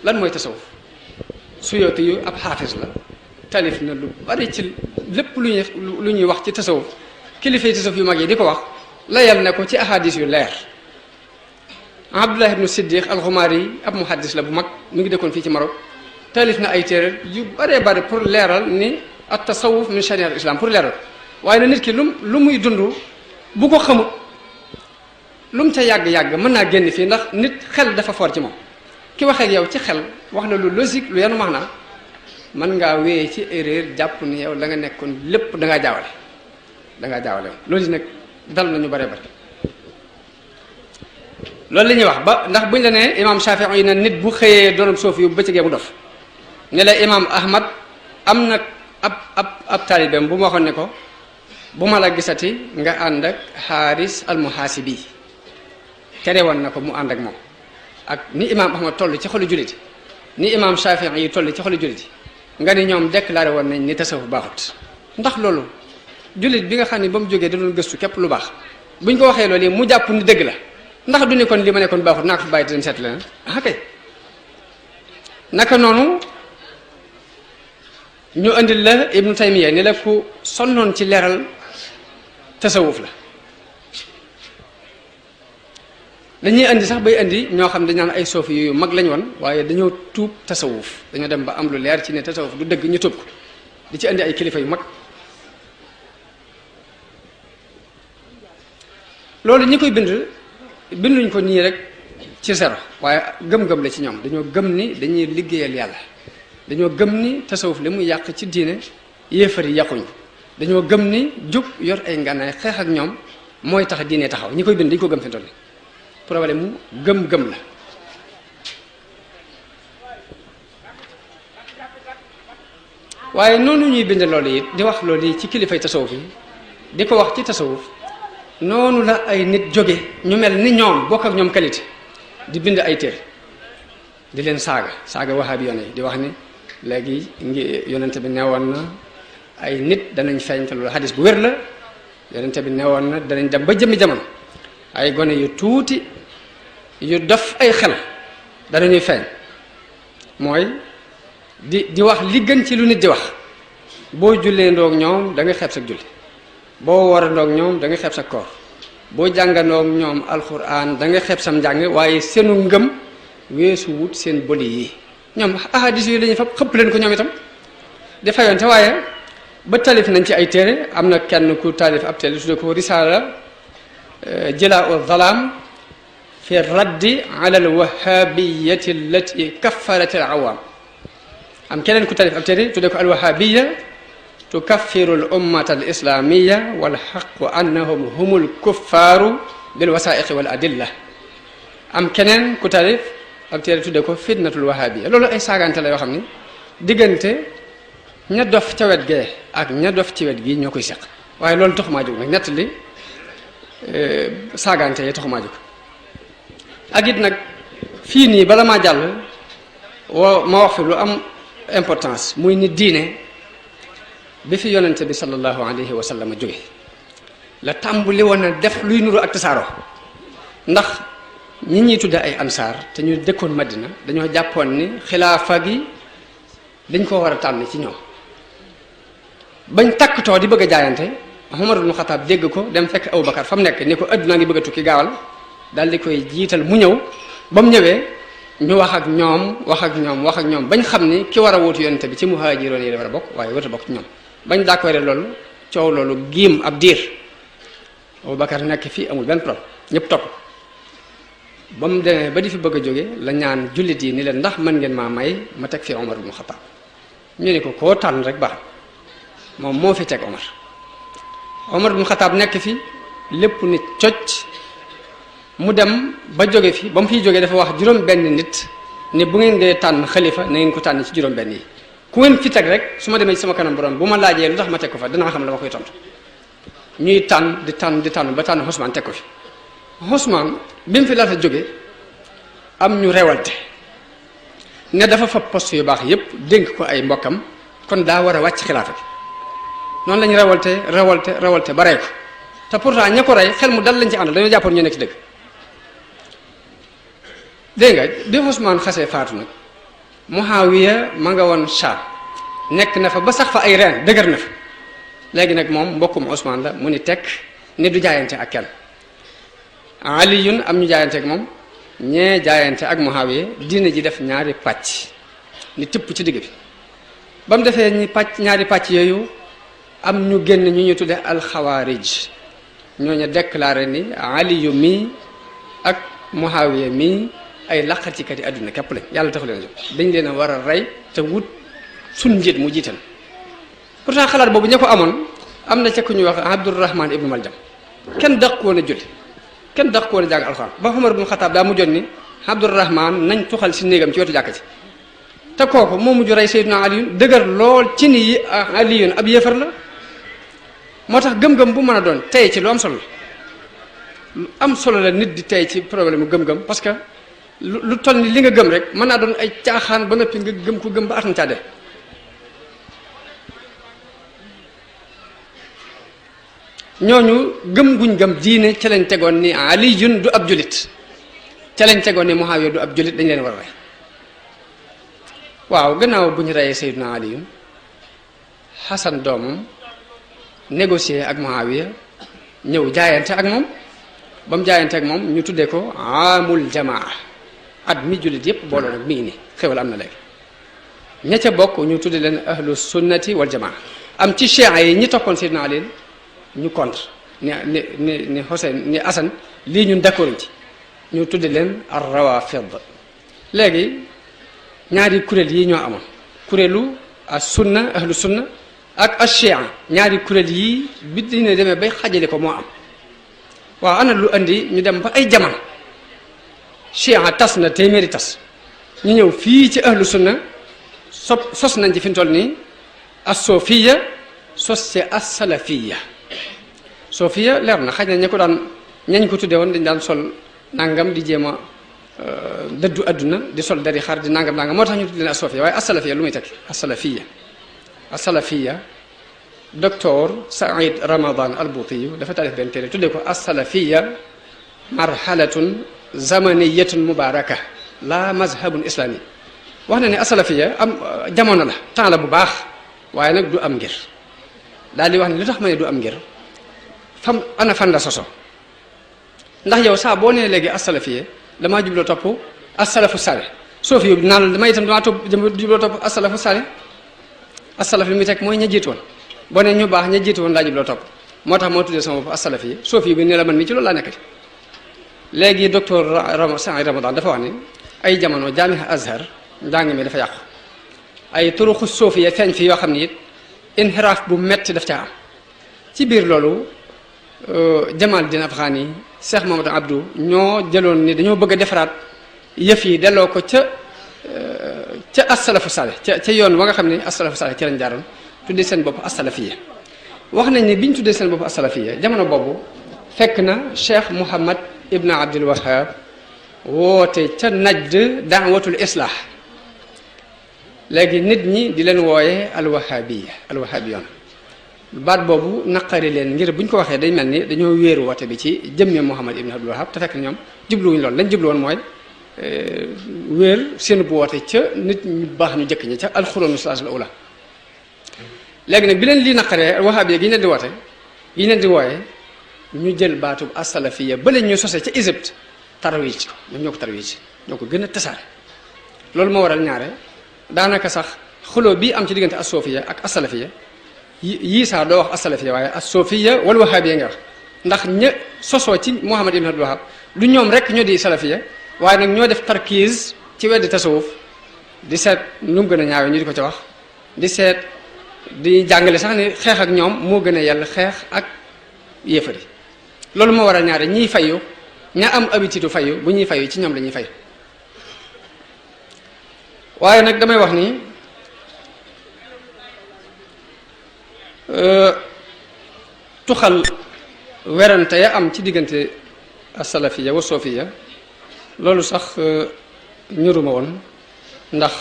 lan mooy tasawuf Suyuti yu ab xaafis la talif na lu bari ci lépp lu ñuy wax ci tasawuf kilifay tasawuf yu mag yi di ko wax layal ne ko ci ahadis yu leer. Abdullah ibnu Siddiq al-Xumaari ab muhaddis la bu mag mu ngi dëkkoon fii ci Maroc talif na ay téere yu baree bari pour leeral ni at tasawuf min sharia al islam pour leeral waaye na nit ki lu muy dund bu ko xamut lu mu ca yàgg-yàgg mën naa génn fii ndax nit xel dafa fort ci moom ki waxee ak yow ci xel wax la lu logique lu yanu max naa mën ngaa wéyee ci erreur jàpp ni yow la nga nekkoon lépp dangaa jaawale loolu nag dal nañu bare bare loolu la ñuy wax ba ndax buñ la nee imaam Shafii yi ne nit bu xëyee doonam soof yu bëccëgee mu dof ne la imaam Ahmad am na ab taalibeem bu ma waxoon ne ko bu ma la gisati nga ànd ak Xaaris al-Muhaasibi tere woon na ko mu ànd ak moom ak ni imaam Ahmad toll ci xolu jullit ni imaam Shafii yi toll ci xolu jullit nga ni ñoom déclaré woon nañ ni tasawuf baaxut ndax loolu jullit bi nga xam ne ba mu jógee da doon gëstu képp lu baax buñ ko waxee loolu mu jàpp ni dëgg la ndax du ni kon li ma nekkoon baaxut naa ko fi bàyyi te dem seet leneen kay naka noonu ñu indil la Ibnu Taymiya ni la ku sonnoon ci leeral tasawuf la dañuy indi sax bay indi ñoo xam dañ naan ay soofi yu mag lañ woon waaye dañoo tuub tasawuf dañoo dem ba am lu leer ci ne tasawuf du dëgg ñu tuub ko di ci indi ay kilifa yu mag loolu ñi koy binduñ ko nii rek ci zéro waaye gëm-gëm la ci ñoom dañoo gëm ni dañuy liggéeyal yàlla dañoo gëm ni tasawuf li muy yàq ci diine yéefar yi yàquñ ko dañoo gëm ni jóg yor ay ngànnaay xeex ak ñoom mooy tax diine taxaw ñi koy bind dañu ko gëm fi tolli problème mu gëm-gëm la waaye noonu ñuy bind loolu yi di wax loolu yi ci kilifay tasawuf yi di ko wax ci tasawuf noonu la ay nit jóge ñu mel ni ñoom bokk ak ñoom qualité di bind ay téere di leen saaga wahabi yoon yi di wax ni léegi yonente bi neewoon na ay nit danañ feeñ te loolu hadis bu wér la yonente bi neewoon na danañ dem ba jëmmi jamono ay gone yu tuuti yu def ay xel danañuy feeñ mooy di wax li gën ci lu nit di wax boo jullee ndoog ñoom da nga xeeb sa julli boo war a ndoog ñoom da nga xeeb sa koor boo jàngandoog ñoom alquran da nga xeeb sam njàng waaye seenu ngëm weesu wut seen boli yi ñoom ahadis yi la ñuy fab xëpp leen ko ñoom itam di fayonte waaye ba talif nañ ci ay téere am na kenn ku talif ab téere tudde ko risaala jalaa'u zalaam fi raddi ala alwahabiyati allati kaffarat alawaam am keneen ku talif ab téere tudde ko alwahabiya tukaffiru al ummata al islamiyya wal haqqu annahum humul kuffaaru bil wasaa'iqi wal adilla am keneen ku talif ab téere tudde ko fitnatul wahabiyya loolu ay saagante la yoo xam ni diggante ña dof ca wet gee ak ña dof ci wet gii ñoo koy seq waaye loolu taxumaa jóg nag ñett li saagante yi taxumaa jóg ak it nag fii nii bala maa jàll ma wax fi lu am importance muy ni diine bi fi yonente bi sallallahu alayhi wa sallam jóge la tàmbuli woon na def luy nuru ak tasaaroo ndax ñi ñuy tudde ay ansaar te ñu dëkkoon Madina dañoo jàppoon ni xilaafa gi dañ koo war a tànn ci ñoom bañ takkatoo di bëgg a jaayante Umar ibn Xattaab dégg ko dem fekk Abubakar fa mu nekk ni ko adduna ngi bëgg a tukki gaawal daal di koy jiital mu ñëw ba mu ñëwee ñu wax ak ñoom bañ xam ni ki war a wuutu yonente bi ci muhaajiroon yi la war a bokk waaye war a bokk ci ñoom bañ d'accord loolu coow loolu giim ab diir Abubakar nekk fii amul benn problème ñëpp topp ba mu demee ba di fi bëgg a jóge la ñaan jullit yi ni leen ndax mën ngeen maa may ma teg fi Omar ibn Khattab ñu ne ko koo tànn rek baax moom moo fi teg Omar ibn Khattab nekk fi lépp nit cocc mu dem ba jóge fi ba mu fiy jógee dafa wax juróom benn nit ne bu ngeen dee tànn xalifa na ngeen ko tànn ci juróom benn yi ku ngeen fi teg rek su ma demee ci sama kanam borom bu ma laajee lu tax ma teg ko fa danaa xam la ma koy tontu ñuy tànn di tànn ba tànn Ousmane teg ko fi Ousmane bi mu fi laata jóge am ñu rewalte ne dafa fa poste yu baax yépp dénk ko ay mbokkam kon daa war a wàcc xilaafa bi noonu lañu rewalte ba rey ko te pourtant ña ko rey xel mu dal lañ ci àndal dañoo jàppoon ñu nekk ci dëgg dégg nga bi Ousmane xasee faatu nag Muawiya ma nga woon Sham nekk na fa ba sax fa ay reen dëgër na fa léegi nag moom mbokkum Ousmane la mu ni tekk ni du jaayante ak kenn Aliyun am ñu jaayante ak moom ñee jaayante ak Muawiya diine ji def ñaari pàcc ni tëpp ci digg bi ba mu defee ñaari pàcc yooyu am ñu génn ñu tudde alxawaarij ñooñu déclaré ni Aliyu mii ak Muawiya mii ay laqatikat yi àdduna képp lañ yàlla taxu leen a jóg dañ leen a war a rey te wut suñ njiit mu jiital pourtant xalaat boobu ña ko amoon am na ca ku ñuy wax Abdurrahman ibnu Maljam kenn daq woon a julli kenn daq woon a jàng alxuraan ba Umar ibnu Xataab daa mujjoon ni Abdurrahman nañ tuxal si néegam ci wetu jàkk ci te kooku moo mujj rey Seydina Aliyun dëgër lool ci ni yi Aliyun ab yéefar la moo tax gëm-gëm bu mën a doon tey ci lu am solo lu am solo la nit di tey ci problème gëm-gëm parce que lu toll ni li nga gëm rek mën naa doon ay caaxaan ba noppi nga gëm ko gëm ba atam caade ñooñu gëm guñ gëm diine ca lañ tegoon ni Aliyun du ab julit ca lañ tegoon ni Muawiya du ab julit dañ leen war a rey waaw gannaaw bu ñu reyee Seydina Aliyun Xasan doomam négocier ak Muawiya ñëw jaayante ak moom ba mu jaayante ak moom ñu tuddee ko amul jamaa at mi jullit yépp booloo nag mi ngi nii xewal am na léegi ña ca bokk ñu tudde leen ahlu sunnati wal jamaa am ci chiites yi ñi toppoon Seydina Ali ñu contre ni Hussein ni Hasan lii ñun d'accord ci ñu tudde leen ar rawafid léegi ñaari kuréel yi ñoo amoon kuréelu as sunna ahlu sunna ak ashia ñaari kuréel yi bi dina demee bay xajale ko moo am waaw ana lu andi ñu dem ba ay jamono chia tas na téeméeri tas ñu ñëw fii ci ahlu sunna sos nañ ci fi mu toll nii as-sofiya sos ci as-salafiya sofiya leer na xaj na ña ko daan ñañ ko tuddee woon dañ daan sol nangam di jéem a dëddu adduna di sol dari xar di nangam moo tax ñu tuddee leen as-sofiya waaye as-salafiya lu muy tekki as-salafiya as-salafiya docteur Saïd Ramadan al-Bouti dafa taalif benn téere tuddee ko as-salafiya marhalatun zamaniyatun mubaraka la mazhabun islami wax na ne as-salafiya am jamono la temps la bu baax waaye nag du am ngir daal di wax ne li tax ma ne du am ngir ana fan la soso ndax yow saa boo nee léegi as-salafiya damaa jubloo topp as-salafu salih soofi bi naan damay itam damaa jubloo topp as-salafu salih as-salaf li muy teg mooy ña jiitoon boo ne ñu baax ña jiitoon laa jubloo topp moo tax moo tuddee sama bopp as-salafiya soofi bi ne la man mii ci loolu laa nekk léegi docteur Saïd Ramadan dafa wax ni ay jamono jaamiha Azhar njàng mi dafa yàqu ay turuxu soofiya feeñ fi yoo xam ni it inxiraaf bu metti daf caa am ci biir loolu Jamal Din Afghani Cheikh Mamadou Abdou ñoo jëloon ni dañoo bëgg a defaraat yëf yi delloo ko ca as-salafu salih ca yoon wa nga xam ne as-salafu salih ci lañ jaaroon tuddee seen bopp as-salafiya wax nañ ne bi ñu tuddee seen bopp as-salafiya jamono boobu fekk na Cheikh Mouhamad Ibn Abdul Wahhab woote ca Najd daawatul islah léegi nit ñi di leen wooye alwahabiyoon baat boobu naqari leen ngir buñ ko waxee day mel ni dañoo wéeru woote bi ci jëmme Mouhamad Ibn Abdul Wahhab te fekk na ñoom jubluwuñ loolu lañ jubluwoon mooy wéer seen bu woote ca nit ñu baax ñu jëkk ñi ca alxuroonu salaas la ula léegi nag bi leen lii naqaree wahabiya gi ñu leen di woote gi ñu leen di wooye ñu jël baatub as-salafiyya ba leen ñu sosee ca Égypte tarwiij ko ñoom ñoo ko tarwiij ñoo ko gën a tasaare loolu moo waral ñaare daanaka sax xuloo bii am ci diggante as-sufiyya ak as-salafiyya yii saa doo wax as-salafiyya waaye as-sufiyya wal wahabiyya nga wax ndax ña sosoo ci Muhammad ibn Abdul Wahhab du ñoom rek ñoo di salafiyya waaye nag ñoo def tarkiis ci weddi tasawuf di seet nu mu gën a ñaawe ñu di ko ca wax di seet di jàngale sax ni xeex ak ñoom moo gën a yàlla xeex ak yéefari loolu moo waral ñaare ñiy fayu ña am habitude fayu bu ñuy fayu ci ñoom la ñuy fayu waaye nag damay wax ni tuxal werante ya am ci diggante as-salafiyya wa sofiya loolu sax ñuruma woon ndax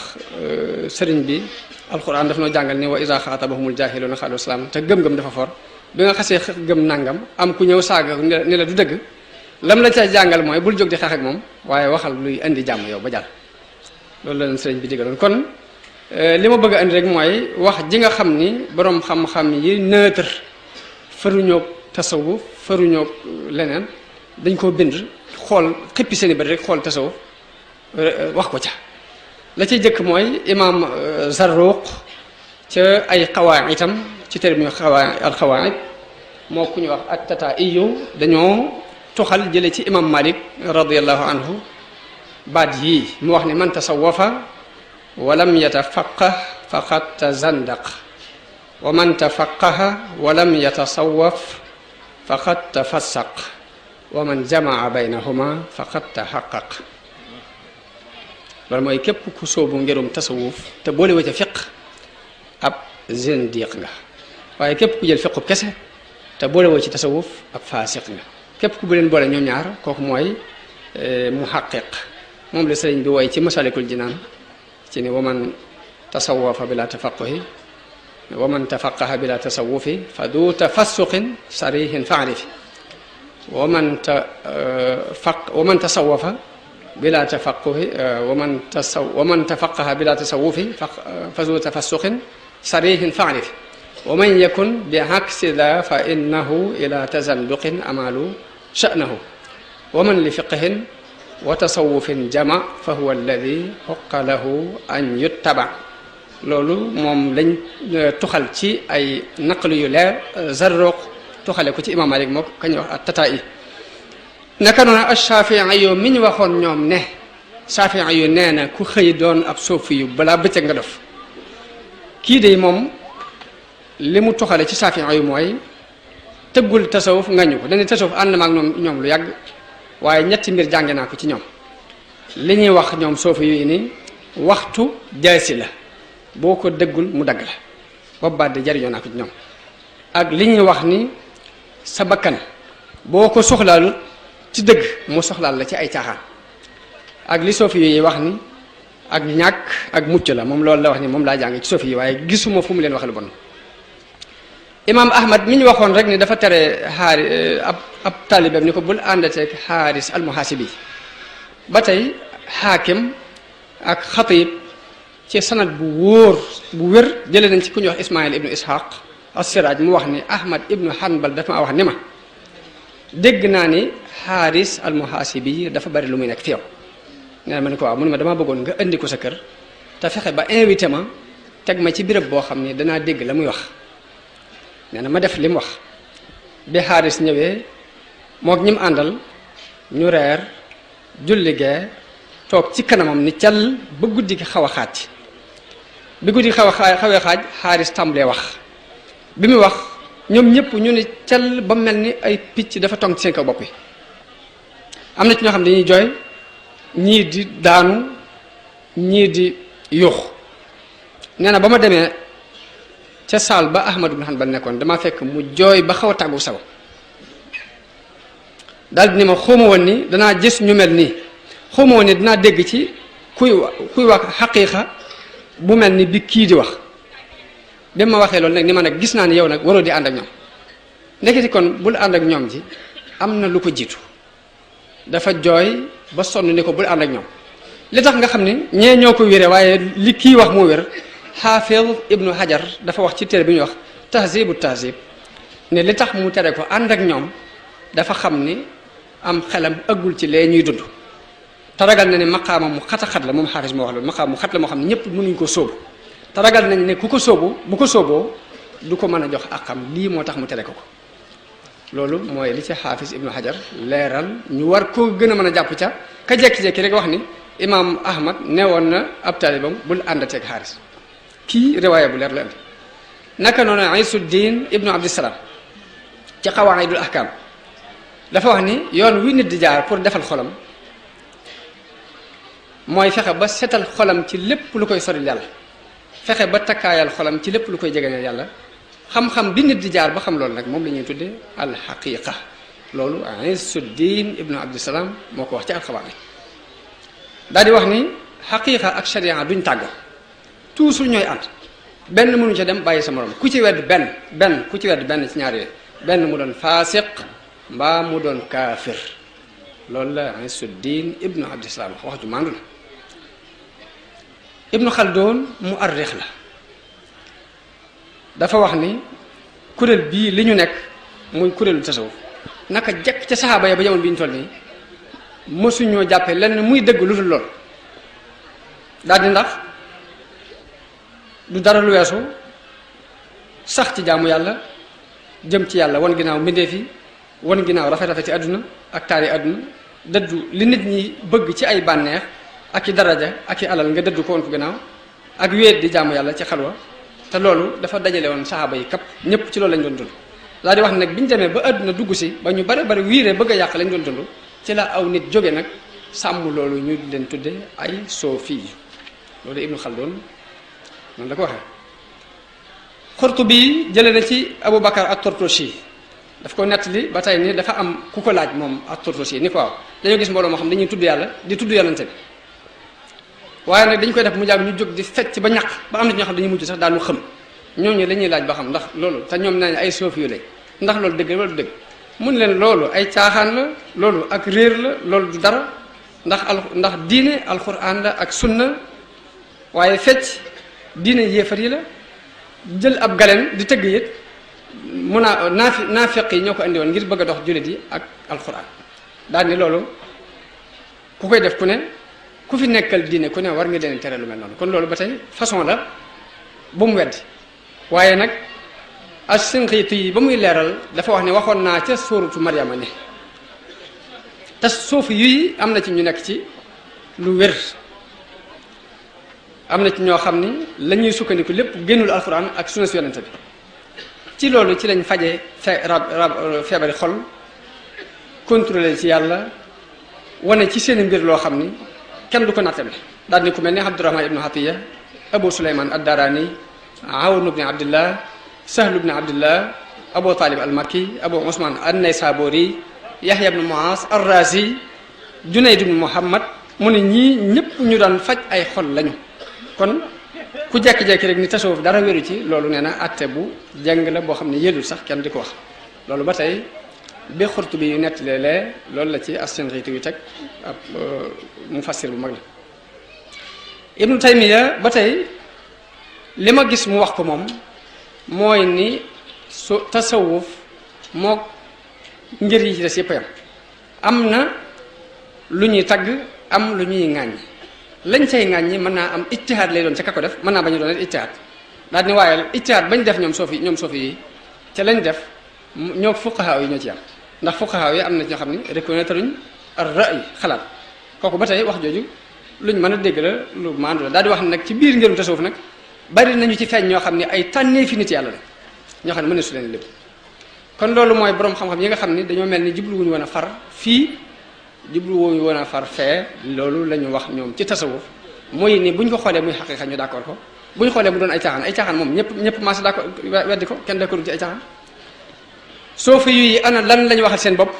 sëriñ bi alquran daf noo jàngal ni wa iza xaatabahumul jaahiluuna qaalu salaam te gëm-gëm dafa for bi nga xasee gëm nangam am ku ñëw saaga ni la du dëgg lam la ca jàngal mooy bul jóg di xeex ak moom waaye waxal luy indi jàmm yow ba jàll loolu la leen sëriñ bi digaloon kon li ma bëgg a andi rek mooy wax ji nga xam ni boroom xam-xam yi neutre faruñoog tasawuf faruñoog leneen dañ koo bind xool xippi seeni bët rek xool tasawuf wax ko ca la ci jëkk mooy imaam Zarruq ca ay xawaayid itam ci téere bi ñu al xawaayid moo ku ñu wax at-Tataa'iyu dañoo tuxal jële ci imam Malik radiyallahu anhu baat yii mu wax ne man tasawwafa wa lam yatafaqqah faqad tazandaq wa man tafaqqaha wa lam yatasawwaf faqad tafassaq wa man jamaa baynahuma faqad tahaqqaq loolu mooy képp ku sóobu ngirum tasawuf te boole wa ca fiq ab zindiq nga waaye képp ku jël fiqub kese te boole woo ci tasawuf ab faasiq nga képp ku bu leen boole ñoom ñaar kooku mooy muhaqqiq moom la sëriñ bi woy ci masalikul jinaan ci ne waman tasawafa bila tafaquhi waman tafaqaha bila tasawufi fa du tafassuqin sarihin faarifi waman tasawafa bila tafaquhi waman tafaqaha bila tasawufi fa du tafassuqin sarihin faarifi wa man yakun bi aksi da fa innahu ila tazanduqin amalu sha'nahu wa man li fiqhin wa tasawufin jama fa huwa alladi xoqa lahu an yuttaba loolu moom lañ tuxal ci ay naqlu yu leer Zarruq tuxale ko ci imam Malik moo kañ wax at-Tataa'i naka noonu ash-Shaafi'i yu mi ñu waxoon ñoom ne Shaafi'i yu nee na ku xëy doon ab suufi yu balaa bëccëg nga dof kii de moom li mu toxale ci Shaafi'i yu mooy tëggul tasawuf ngañu ko dañuy tasawuf ànd na ak ñoom lu yàgg waaye ñetti mbir jànge naa ko ci ñoom li ñuy wax ñoom soofi yu ni waxtu jaasi la boo ko dëggul mu dagg la boobu baat de jariñoo naa ko ci ñoom ak li ñuy wax ni sa bakkan boo ko soxlaalut ci dëgg mu soxlaal la ci ay caaxaan ak li soofi yi wax ni ak ñàkk ak mucc la moom loolu la wax ni moom laa jànge ci soofi yi waaye gisuma fu mu leen wax lu bon imaam Ahmad mi ñu waxoon rek ni dafa tere ab taalibeem ni ko bul àndateeg Xaaris almuhaasibi ba tey xaakim ak xatib ci sanad bu wóor bu wér jële nañ ci ku ñuy wax Ismaïl ibnu Ishaq as-Siraaj mu wax ni Ahmad ibnu Hanbal dafa ma wax ni ma dégg naa ni Xaaris almuhaasibi dafa bari lu muy nekk fi yow nee na ma ne ko waaw mu ne ma damaa bëggoon nga indi ko sa kër te fexe ba invité ma teg ma ci béréb boo xam ni danaa dégg la muy wax nee na ma def li mu wax bi Xaaris ñëwee mook ñi mu àndal ñu reer julli gee toog ci kanamam ni cal ba guddi gi xaw a xaaj bi guddi gi xawee xaaj Xaaris tàmbalee wax bi muy wax ñoom ñëpp ñu ni cal ba mel ni ay picc dafa tong ci seen kaw bopp yi am na ci ñoo xam ne dañuy jooy ñii di daanu ñii di yuux nee na ba ma demee ca saal ba Ahmad ibn Hanbal nekkoon dama fekk mu jooy ba xaw a tàggu saw daal di ni ma xawma woon ni danaa gis ñu mel nii xawma woon ni dinaa dégg ci kuy wax xaqiiqa bu mel ni bi kii di wax bi ma waxee loolu nag ni ma nag gis naa ni yow nag waroo di ànd ak ñoom ndeketi kon bul ànd ak ñoom ji am na lu ko jiitu dafa jooy ba sonn ni ko bul ànd ak ñoom li tax nga xam ni ñee ñoo ko wére waaye li kii wax moo wér Xaafid ibnu Hajar dafa wax ci téere bi ñuy wax tahzibu tahzib ne li tax mu tere ko ànd ak ñoom dafa xam ni am xelam ëggul ci lee ñuy dund te ragal na ne maqaama mu xat la moom Xaafis moo wax loolu maqaama mu xat la moo xam ne ñëpp mënuñ ko sóobu te ragal nañ ne ku ko sóobu bu ko sóoboo du ko mën a jox ak xam lii moo tax mu tere ko loolu mooy li ci Xaafis ibnu Hajar leeral ñu war koo gën a mën a jàpp ca ka jekki-jekki rek wax ni imaam Ahmad newoon na ab taalibam bul àndateeg Xaaris kii riwaaya bu leer la andi naka noonu Isuddin ibnu Abdissalaam ci Qawaa'idul Ahkaam dafa wax ni yoon wi nit di jaar pour defal xolam mooy fexe ba setal xolam ci lépp lu koy soril yàlla fexe ba takkaayal xolam ci lépp lu koy jegeñal yàlla xam-xam bi nit di jaar ba xam loolu nag moom la ñuy tudde alxaqiqa loolu Isuddin ibnu Abdissalaam moo ko wax ci alxawaa'id daal di wax ni xaqiqa ak sharia duñ tàggoo toujours ñooy ànd benn mënu ca dem bàyyi sa morom ku ci wedd benn ku ci wedd benn ci ñaar yooyu benn mu doon faasiq mbaa mu doon kaafir loolu la Isuddin ibnu Abdissalaam wax ju maandu la Ibnu Khaldun mu arrix la dafa wax ni kuréel bii li ñu nekk muy kuréelu tasawuf naka jekk ca saxaaba ya ba jamono bi ñu toll nii mësuñoo jàppe lenn muy dëgg lu dul lool daal di ndax du dara lu weesu sax ci jaamu yàlla jëm ci yàlla wan ginnaaw mbindeef yi wan ginnaaw rafet ci àdduna ak taari àdduna dëddu li nit ñi bëgg ci ay bànneex ak i daraja ak i alal nga dëddu ko woon ko ginnaaw ak wéet di jaamu yàlla ci xalwa te loolu dafa dajale woon saxaaba yi kap ñëpp ci loolu lañ doon dund daal di wax ne nag bi ñu demee ba àdduna dugg si ba ñu bari bari wiiree bëgg a yàq lañ doon dund ci la aw nit jóge nag sàmm loolu ñu leen tudde ay soofi loolu Ibnu Khaldun noonu la ko waxee Xurtubi jële na ci Abu Bakar at-Tortoshi daf ko nettali ba tey ni dafa am ku ko laaj moom at-Tortoshi ni ko waaw dañoo gis mbooloo moo xam dañuy tudd yàlla di tudd yonante bi waaye nag dañ koy def mu jàgg ñu jóg di fecc ba ñaq ba am na ñoo xam dañuy mujj sax daanu xëm ñooñu la ñuy laaj ba xam ndax loolu te ñoom nañ ay soofi yu lañ ndax loolu dëgg la loolu dëgg mun leen loolu ay caaxaan la loolu ak réer la loolu du dara ndax diine alquran la ak sunna waaye fecc diine yéefar yi la jël ab galeen di tëgg it mun a naafeq yi ñoo ko andi woon ngir bëgg a dox jullit yi ak alquran daal ni loolu ku koy def ku ne ku fi nekkal diine ku ne war nga leen tere lu mel noonu kon loolu ba tey façon la bu mu weddi waaye nag as-Sinqiiti yi ba muy leeral dafa wax ne waxoon naa ca suuratu Maryama ne te suufi yuy am na ci ñu nekk ci lu wér am na ci ñoo xam ni la ñuy sukkandiku lépp génnul alxuraan ak sunna si yonente bi ci loolu ci lañ faje feebari xol contrôler ci yàlla wane ci seen mbir loo xam ni kenn du ko nattable daal ni ku mel ni Abdurahman ibnu Hatiya Abu Suleyman ad-Darani Awn ibn Abdillah Sahl ibn Abdillah Abu Talib al-Makki Abu Usman an-Naysaburi Yahya ibn Muaz ar-Razi Junayd ibn Muhammad mu ne ñii ñëpp ñu daan faj ay xol lañu kon ku jekki-jekki rek ni tasawuf dara wéru ci loolu nee na atte bu jàng la boo xam ne yëdul sax kenn di ko wax loolu ba tey bi Xurtubi yu nett léeg-léeg loolu la ci as-Sinqiiti yu teg ab mufassir bu mag la Ibnu Taymiya ba tey li ma gis mu wax ko moom mooy ni su tasawuf moo ngir yi ci des yëpp yam am na lu ñuy tagg am lu ñuy ŋàññi lañ cay ŋàññi mën naa am ijtihaad lay doon ca ka ko def mën naa bañu doon ijtihaad daal ni waaye ijtihaad bañ def ñoom soofi yi ca lañ def ñoo fuqahaa yi ñoo ci am ndax fuqahaa yi am na ñoo xam ne reconnaître uñ ar-ra'y xalaat kooku ba tey wax jooju luñ mën a dégg la lu maandu la daal di wax ne nag ci biir ngirum tasawuf nag bari nañu ci feeñ ñoo xam ne ay tànnee fi nit yàlla la ñoo xam ne mën na su leen lépp kon loolu mooy borom xam-xam yi nga xam ne dañoo mel ni jubluwuñu woon a far fii jubluwuñu woon a far fee loolu la ñu wax ñoom ci tasawuf mooy ni buñ ko xoolee muy xaqiqa ñu d'accord ko buñ xoolee mu doon ay caaxaan moom ñëpp maasa d'accord weddi ko kenn d'accord ci ay caaxaan soofi yi ana lan lañu waxal seen bopp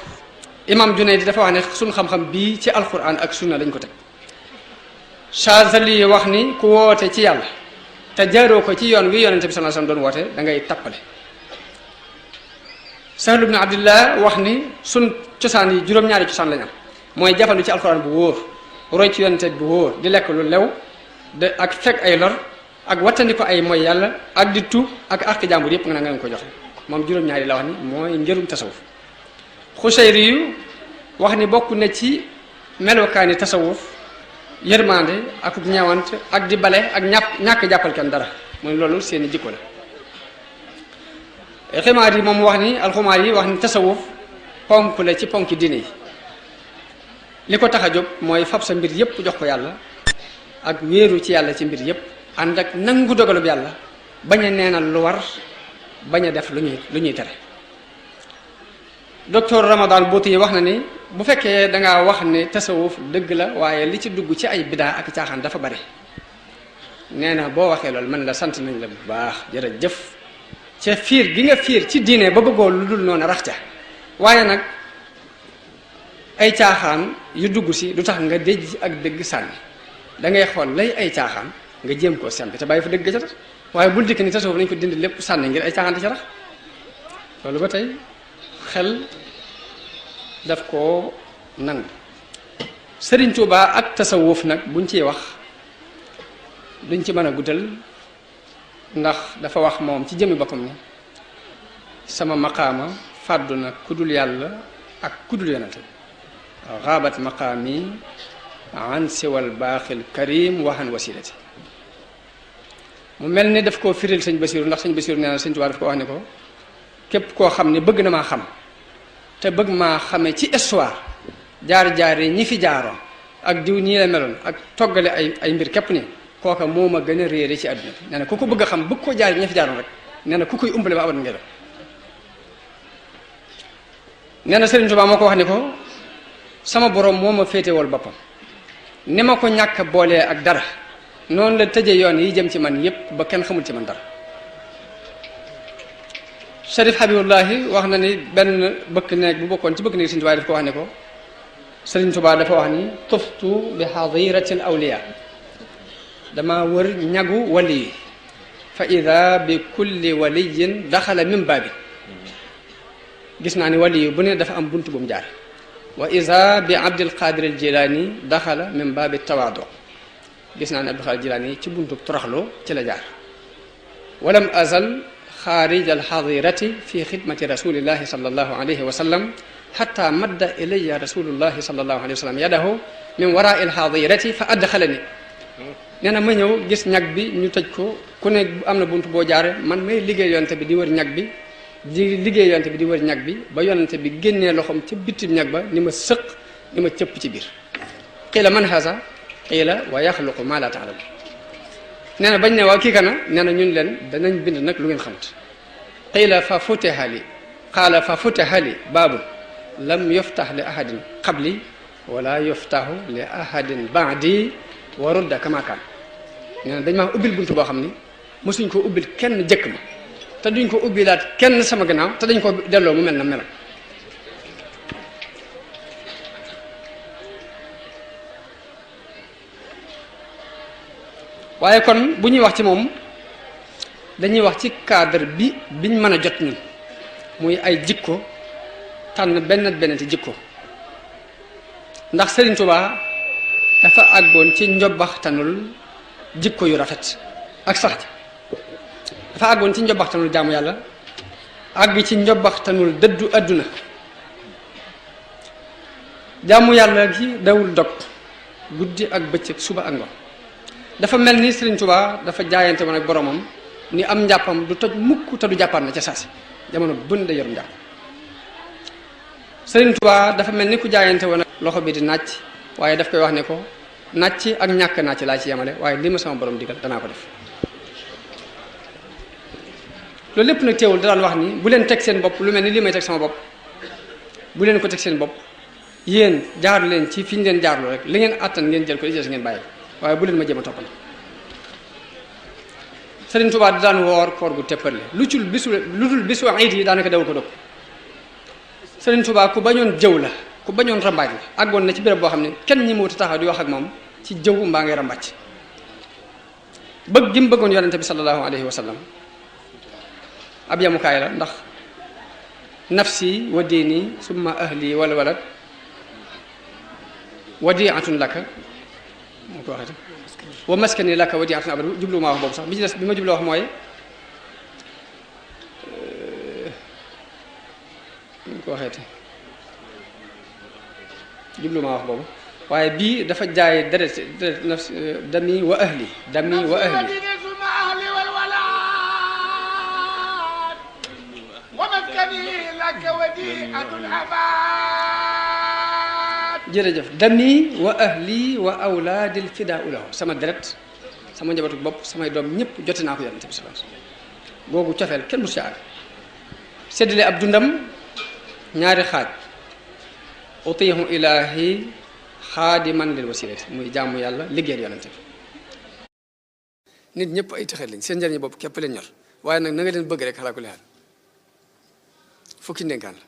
imam Junayd dafa wax ne suñ xam-xam bii ci alquran ak sunna lañ ko teg Chazali wax ni ku woote ci yàlla te jaaroo ko ci yoon wi yonente bi sallallahu alayhi wasallam doon woote da ngay tappale Sahl ibn Abdillah wax ni sun cosaan yi juróom-ñaari cosaan lañ am mooy jafandu ci alquran bu wóor roy ci yonente bu wóor di lekk lu lew de ak fekk ay lor ak wattandi ko ay mooy yàlla ak di tuub ak àq jàmbur yëpp nga ko joxe moom juróom-ñaari la wax ni mooy njërum tasawuf Xusayri yu wax ni bokk na ci melokaani tasawuf yërmande ak ñeewant ak di bale ak ñàkk jàppal kenn dara mooy loolu seeni jikko la ximaar yi moom wax ni alxumaar yi wax ni tasawuf ponk la ci ponki diine yi li ko tax a jóg mooy fab sa mbir yépp jox ko yàlla ak wéeru ci yàlla ci mbir yépp ànd ak nangu dogalub yàlla bañ a neenal lu war bañ a def lu ñuy tere docteur Ramadan Bouti wax na ni bu fekkee dangaa wax ne tasawuf dëgg la waaye li ci dugg ci ay bidaa ak caaxaan dafa bari nee na boo waxee loolu man la sant nañ la bu baax jërëjëf ca fiir gi nga fiir ci diine ba bëggoo lu dul noonu rax ca waaye nag ay caaxaan yu dugg si du tax nga déj ak dëgg sànni da ngay xool lay ay caaxaan nga jéem koo sempi te bàyyi fa dëgg ca tax waaye bul dikk ni tasawuf nañ ko dindi lépp sànni ngir ay caaxaan di ca rax loolu ba tey xel daf koo nangu Sëriñ Tuubaa ak tasawuf nag buñ ciy wax duñ ci mën a guddal ndax dafa wax moom ci jëmmi boppam ni sama maqaama fàddu na kudul yàlla ak kudul yonente xaabat maqaami an siwal baaxil karim waxan wasilati mu mel ni daf koo firil sëñ Basiru ndax sëñ Basiru nee na sëñ Tuubaa daf ko wax ni ko képp koo xam ne bëgg na maa xam te bëgg maa xamee ci histoire jaar-jaar yi ñi fi jaaroon ak diw ñii la meloon ak toggale ay mbir képp ni kooka moo ma gën a réere ci àdduna bi nee na ku ko bëgg a xam bëgg koo jaar ñi fi jaaroon rek nee na ku koy umbale ba abadan ngay def nee na Sëriñ Tuubaa moo ko wax ni ko sama borom moo ma féetewal boppam ni ma ko ñàkk boolee ak dara noonu la tëje yoon yi jëm ci man yépp ba kenn xamul ci man dara Sharif Habibullahi wax na ni benn bëkk neeg bu bokkoon ci bëkk neeg Sëriñ Tuubaa daf ko wax ni ko Sëriñ Tuubaa dafa wax ni tuftu bi hadiratil awliya dama wër ñagu wali yi fa ida bi kulli waliyin daxala min baabi gis naa ni wali yu bu ne dafa am bunt bu mu jaar wa ida bi abdil qadir al jilani daxala min baabi tawaado gis naa ni abdul qadir jilani ci buntu toroxloo ci la jaar walam azal xaarij al xadirati fi xidmati rasulillahi sallallahu alayhi wa sallam xata madda ilayya rasulullahi sallallahu alayhi wa sallam yadahu min wara il xadirati fa adxalani nee na ma ñëw gis ñag bi ñu tëj ko ku ne am na bunt boo jaare man may liggéey yonte bi di wër ñag bi di liggéey yonte bi di wër ñag bi ba yonente bi génnee loxoom ca bitim ñag ba ni ma sëq ni ma cëpp ci biir qiila man haza qiila wa yaxluqu ma la taalamu nee na bañ ne waaw kii kana nee na ñun leen danañ bind nag lu ngeen xamut qiila fa futiha li qaala fa futiha li baabun lam yuftax li ahadin qabli wala yuftaxu li ahadin baadi wa rudda kama kaan nee na dañ maa ubbil buntu boo xam ni mosuñ ko ubbil kenn jëkk ma te duñ ko ubbilaat kenn sama gannaaw te dañ ko delloo mu mel na mel waaye kon bu ñuy wax ci moom dañuy wax ci cadre bi biñ mën a jot ñun muy ay jikko tànn benn ci jikko ndax Sëriñ Tuubaa dafa àggoon ci njobbaxtanul jikko yu rafet ak sax dafa àggoon ci njobbaxtanul jaamu yàlla àgg ci njobbaxtanul dëddu àdduna jaamu yàlla gi dawul dog guddi ak bëccëg suba ak ngoon dafa mel ni Sëriñ Tuubaa dafa jaayante woon ak boromam ni am njàppam du toj mukk te du jàppaat na ca saasi jamono bën da yorum njàpp Sëriñ Tuubaa dafa mel ni ku jaayante woon ak loxo bi di nàcc waaye daf koy wax ne ko nàcc ak ñàkk nàcc laa ci yemale waaye li ma sama borom digal danaa ko def loolu lépp nag teewul da daan wax ni bu leen teg seen bopp lu mel ni li may teg sama bopp bu leen ko teg seen bopp yéen jaar leen ci fi ñu leen jaarloo rek li ngeen àttan ngeen jël ko li des ngeen bàyyi waaye bu leen ma jéem a toppal Sëriñ Tuubaa di daan woor koor gu tepparle lu dul bisu iid yi daanaka dawul ko dog Sëriñ Tuubaa ku bañoon jëw la ku bañoon rambaaj la àggoon na ci béréb boo xam ne kenn ñi mawuti taxaw di wax ak moom ci jëw mbaa ngay rambàcc bëgg gi mu bëggoon yonente bi sallallahu alayhi wa sallam ab yamukaay la ndax nafsi wa diini summa ahli wal walad wadiatun laka moo ko waxee wa maskani laka wadiatun abad jublu maa wax boobu sax bi ci des bi ma jublu wax mooy moo ko waxeete jublu maa wax boobu waaye bii dafa jaay deret nafsi dami wa ahli jërëjëf dami wa ahli wa awlaadil fidaa lahu sama deret sama njabootu bopp samay doom ñëpp jote naa ko yonente bi sallallahu alayhi wasallam googu cofeel kenn musu ca àgg séddale ab dundam ñaari xaaj utiihu ilaahi xaadiman lil wasilati muy jaamu yàlla liggéeyal yonente bi nit ñëpp ay texeet lañ seen njëriñu bopp képp leen ñor waaye nag na nga leen bëgg rek xalaa ku leer fukki ndénkaan la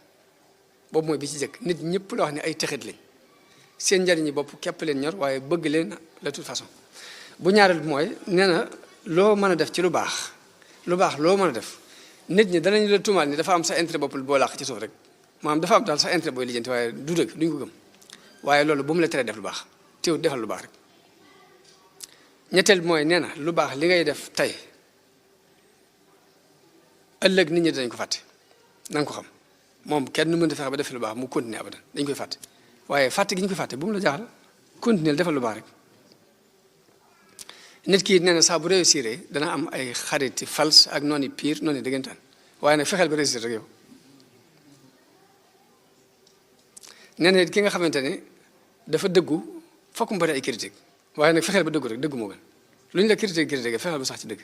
boobu mooy bi ci jëkk nit ñëpp la wax ne ay texeet lañ seen njëriñu bopp képp leen ñor waaye bëgg leen de toute façon bu ñaareel bi mooy nee na loo mën a def ci lu baax loo mën a def nit ñi danañ la tuumaal ni dafa am sa intérêt bopp boo làq ci suuf rek maanaam dafa am daal sa intérêt booy lijjanti waaye du dëgg duñ ko gëm waaye loolu bu mu la teree def lu baax teew defal lu baax rek ñetteel bi mooy nee na lu baax li ngay def tey ëllëg nit ñi dañ ko fàtte na nga ko xam moom kenn nu mënta fexe ba def lu baax mu continuer abadan dañ koy fàtte waaye fàtte gi ñu koy fàtte bu mu la jaaxal continuer defal lu baax rek nit ki nee na saa bu réussir dana am ay xariti fals ak noonu pire noonu dëggantaan waaye nag fexeel ba réussir rek yow nee na ki nga xamante ne dafa dëggu fokk mu bari ay critique waaye nag fexeel ba dëggu rek dëggu moo gën lu ñu la critique fexeel ba sax ci dëgg